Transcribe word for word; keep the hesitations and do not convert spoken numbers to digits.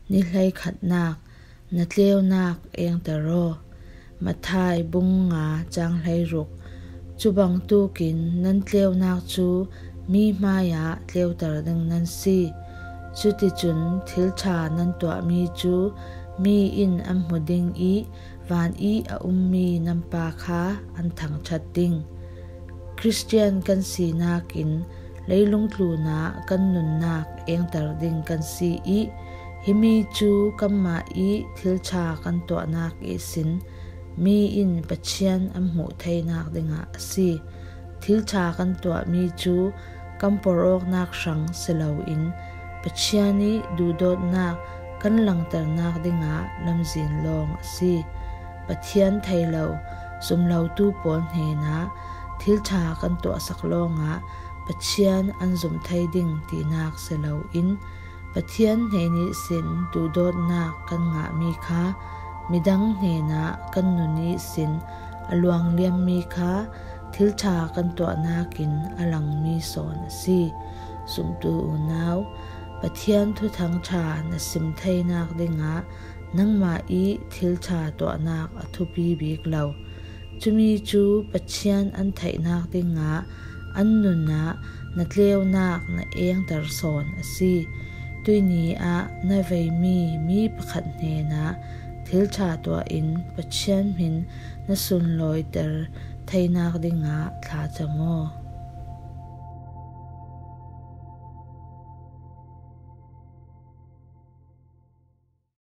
Ni hleikhatnak, na tleunak engter aw. Matthai bung nga cang hleiruk. Cu bangtukin nan tleunak cu mi hmaiah tleuter ding nan si. Cuticun thil ṭha nan tuahmi cu mi in an hmu ding i van i a ummi nan Pa kha an thangṭhat ding. Khristian kan sinak in leilung tlunah kan nunnak engter ding kan si i himi cu kanmah i thil ṭha kan tuahnak ihsin mi in Pathian an hmuh theinak dingah a si. Thil ṭha kan tuahmi cu kan porhawknak hrang si loin Pathian i duhdawtnak kan langternak dingah lamzin lawng a si. Pathian thei lo zumlotu pawl hnenah thil ṭha kan tuahsak lawngah Pathian an zum thei ding tinak si loin Pathian hnen ihsin duhdawtnak kan ngahmi kha midang hnenah kan nun ihsin a luangliammi kha thil ṭha kan tuahnak in a langmi sawn a si. Zumtu unau, Pathian thuthang ṭha na sim theinak dingah nangmah i thil ṭha tuahnak a thupi bik lo. Cumi cu Pathian an theihnak dingah an nunah na tleunak na engter sawn a si. Tuini ah na veimi mi pakhat hnenah thil ṭha tuah in Pathian hmin na sunlawiter theinak dingah thlacam aw.